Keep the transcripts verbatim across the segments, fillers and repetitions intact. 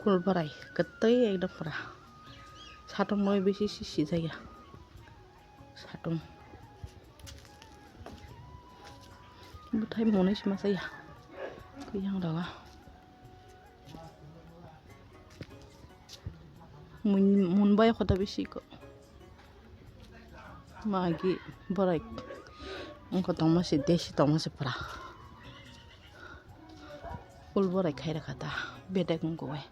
Phul borai kwtwi ekdom pura. Satung bai bisi si sijaya. Satung. Bwthai monwi se masa ya. Kuyang dawa. Mun, mun bai khoda bisi ko. Magi borai. Ungko tongma se desi tongma se pura. Phul borai khai rakha ta. Bedek ungko bai.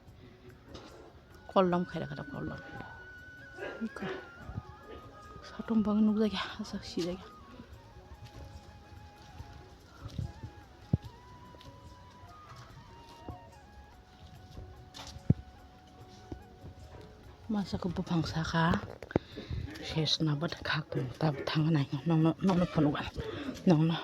Koldom khai rakha ta koldom. Satung bang nukjagya, asak sijagya. Masa khe buphang saka sesna bwthai khak tong ta thang nai nokno nokno phunukha nokno.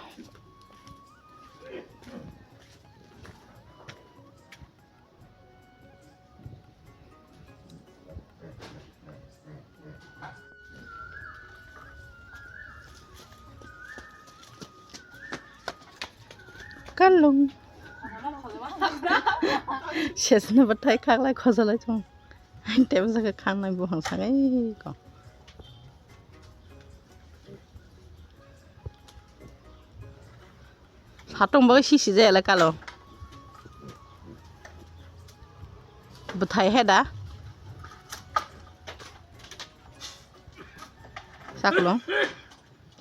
Kalung. Sesna bwthai khaklai khojalai chong. Tebsa khe khangnai buphang sakai ko. Satung bagwi sisi je ele kalo. Bwthai he da. Saklo.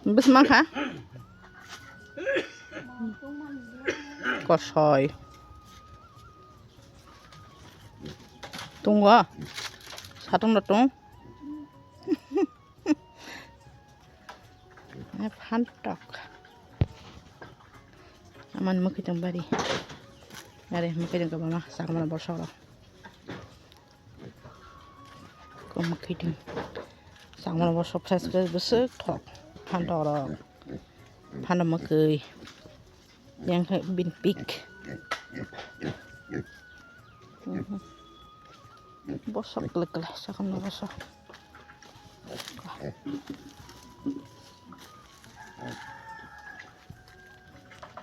Bwsma kha. Kosoi. Tungo. Satung da tung. Phantok. Aman mwkhwtwng bari. Are mwkhwtwng kwbangma sakmano borsok rok. Ko mwkhwtwng. Sakmano borsok fresh fresh bwswk thok. Phantok rok. Phantok mwkhwi. Yang khe bin pik. Bosok kwlwi kwlwi sakno bosok.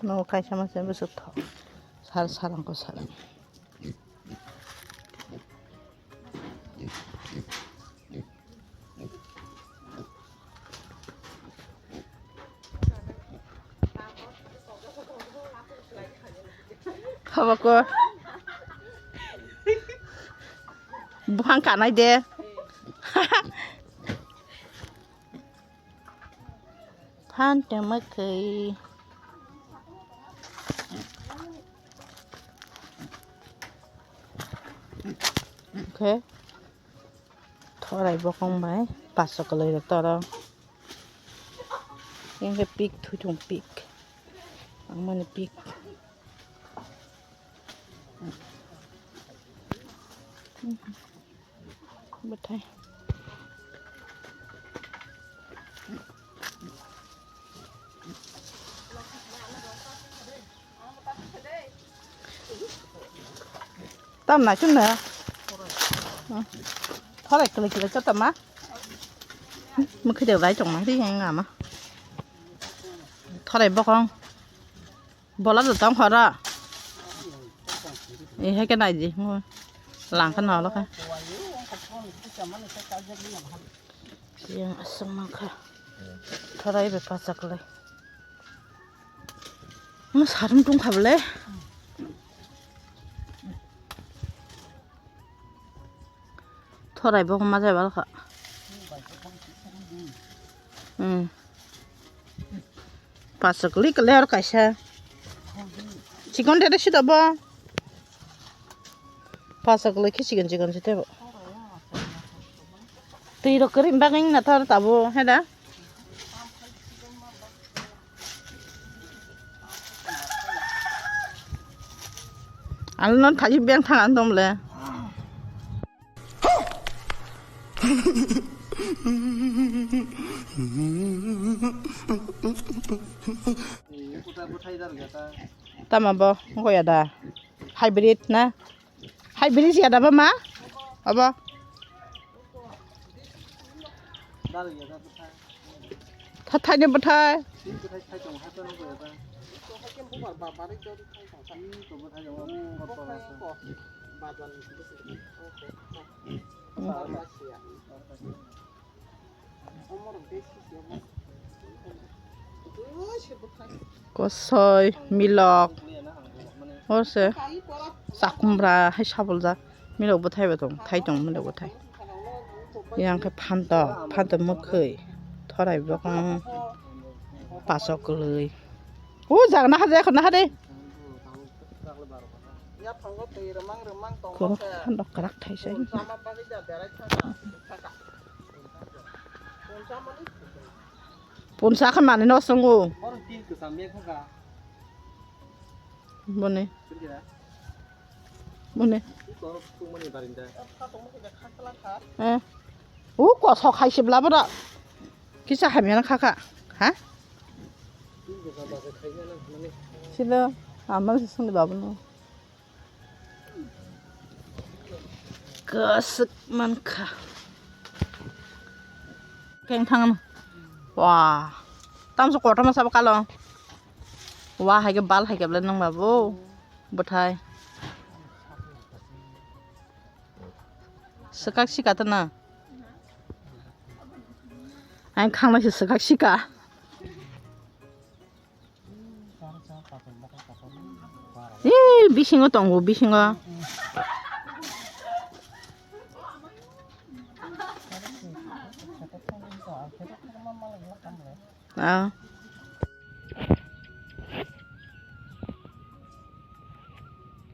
No kaisa masa bwswk thok. Sal salangko salang. Habako. Buphang kanai de. Phan tongma khe. Oke. Thorai bokong bai paso kwlwi rok toro. Yang khe pik thuithung pik. Ang mani pik. Bwthai. Tam nai chun na. Thorai kwlwi kwlwi cha tama. Mwkhwtwng bai tong nai ri yang ama. Thorai bokong. Bola do tong khoro. E hai ke nai di. Lang kan nolo ka. Yang asam mangkha. Thorai be pasak le. Mo sarum tung kha bole. Thorai bo ma jai bal kha. Hmm. Pasak le kale ar kaisa. Chikon tete sida bo. Pasak le khi chikon chikon sida bo. Twi rok krim bageng na tar tabo heda. Ang non thaji beng thang ang dom le. Tama bo goya da hybrid na. Hai bini siya daba ma? Abo. Tha thai ni bwthai. Kosoi, milok, horse, chakumra hai sabuljak. Milok bwthai bo tong, thai tong milok bwthai. Yang khe phantok, phantok mwkhwi, thorai bokong, paso kwlwi. O jaga naha de, naha de. Koro phantok kwrak thaisai. Punsa khe manwi no swngo. Boni. Boni. Eh. U kosok hai se bla bwrw. Kisa hamya na kha kha. Ha? Silo ama se songni babu no. Kwswk mankha. Keng thang. Wah. Tamso kotorma sabo kalo. Wah, hai khe bal hai khe bwle nang babu. Bwthai. Swkak sika tana. Ang khanglai se swkak sika. Ee, bisingo tongo, bisingo. Ah.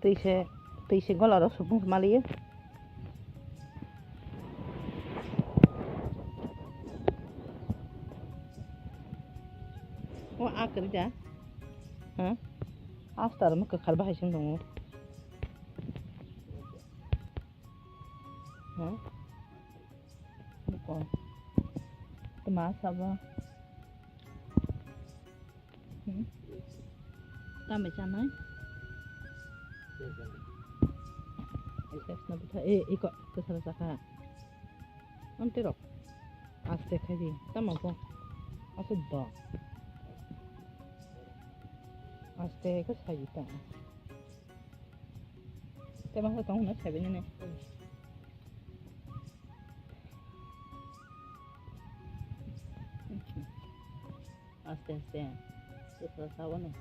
Twi se, twi se gola rok supung se maliyo. O a kwrwi da. Ha? Asta rok kwkhar bahai se tongo. Ha? Buko. Tma sabo. Hmm? Tambai chanai? Ai, sex na bwtha. Eh, iko, kwsara chakha. Amte rok. Aste khai di. Tamo bo. Asu do. Aste ko sai di ta. Te masa tong na sai bini ne. Aste aste. Sasa sawa ne.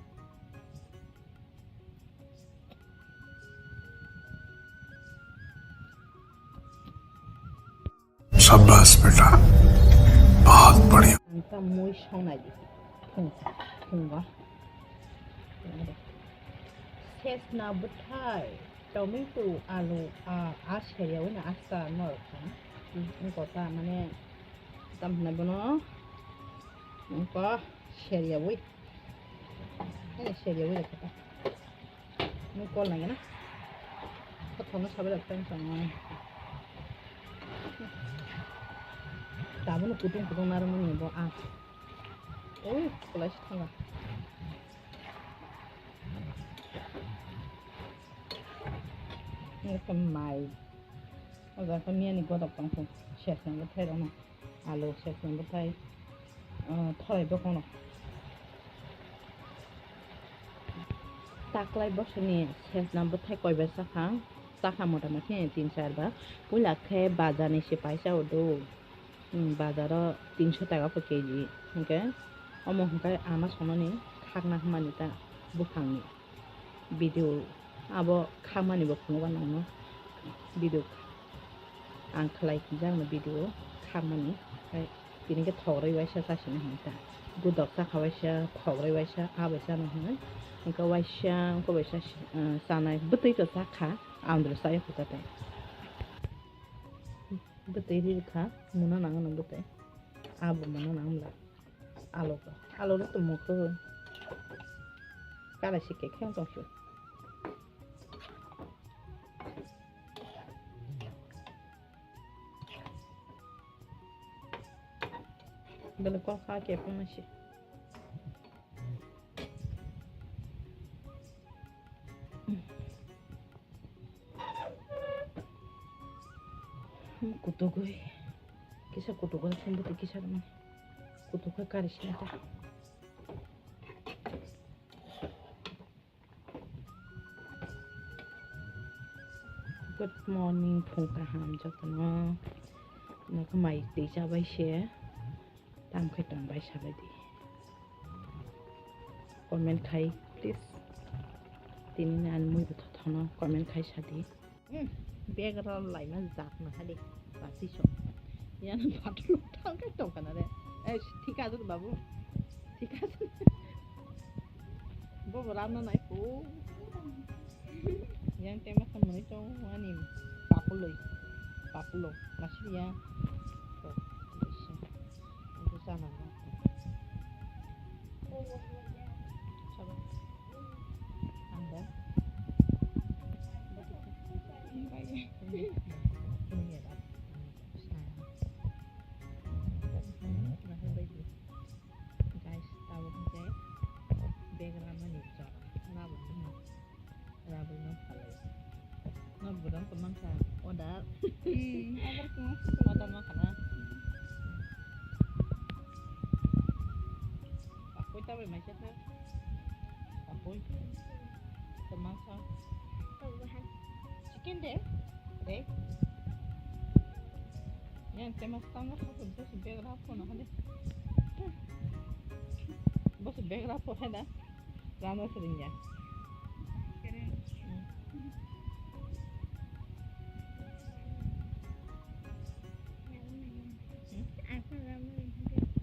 शाबाश बेटा, बहुत बढ़िया। Ang ta mui songnai di. Thung, thungba. Sesna bwthai, tomato, alu, a, a seriyawi na aska norok kha. Wngkha ta mane, tam hwnai bono, wngkha seriyawi. Ani seriyawi rok kha ta. Ni kol nangya na. Kothoma sabai rok tang tong. Tabuk no kutung kutung narwk mani bo a. Oi, kolai si thanga. Ni khe mai. O jaga khe miyani godok tong khe. Sesna bwthai rok no. Alu sesna bwthai, ah, thorai bokong no. Taklai bosoni sesna bwthai koibar chakha, chakha mota moti tin char ba. Puila khe bazar ni se paisa o do. Hmm, bazar o tinso taka po keji. Hwnkhe omo hwnkhe ama sononi khakna hwnmani ta buphang ni. Video abo khakmani bo phunukgo nangno video ang khlai jakno video khakmani. Hai tini khe thogrwi waisa chasini hwnwi ta, gudok chakha waisa, thogrwi waisa, a bai chano hwnwi. Hwnkhe waisa wngkha waisa, eh, chanai bwtwi kwchak kha, andro chaya khuta tei bwtwi ri kha, muna nangno bwtwi, abo muna nangmla. Alu, alu no tongmo khe kara si khe khe tong si. Bele kol kha khe phung si. Kutugwi. Kisa kutugwi sumbuti kisa rwmani. Kutugwi kari sinata. Good morning, phung kaham jotono. Nokha mai twi chabai se. Tam khe tong bai sabai di. Comment khai, please. Tini ni ani mui bo thothono comment khai sadi. Hmm, bag rw laima jak na hadi. Basi so. Yan bhator thang khe tong kana re. Eh, thik ase babu. Thik ase. Bo bo ramna nai po. Yang tema sa mani tong ani papuloi. Papulo. Masih ya. Tuh, bisa. Itu sana. Sabar. Anda. Ini ya, Pak. Sana. Guys, tabuk hwnkhe bag ramani jora. Rabwi no phalai. No budam kwmang kha. Order. Hmm, order kwmang kha. Order ma khana. Bakoi ta bai mai kha. Bakoi. Kwmang kha. Chicken de. De. Yang tema standar kha, bosi bag rap ko na hade. Bosi bag rap ko hada. Rana sering ya.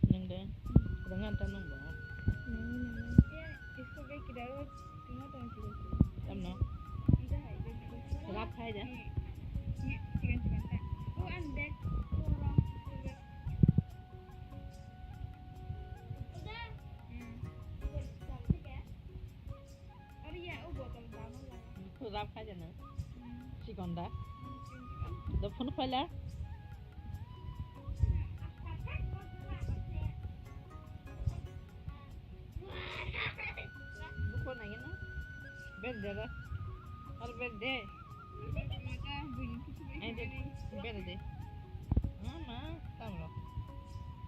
Nang de. Dengan tanung ba. Tamno? Rap khai de. Rap khai de na. Chikon da. Do phone khoila. Buko nai na. Bel de ra. Ar bel de. Ai de, bel de. Mama, tamro.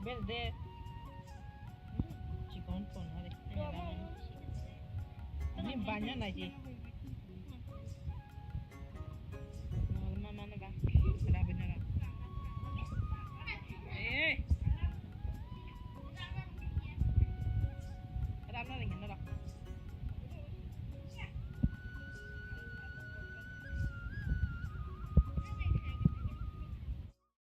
Bel de. Hmm, chikon phone hari. Ani banya nai ji.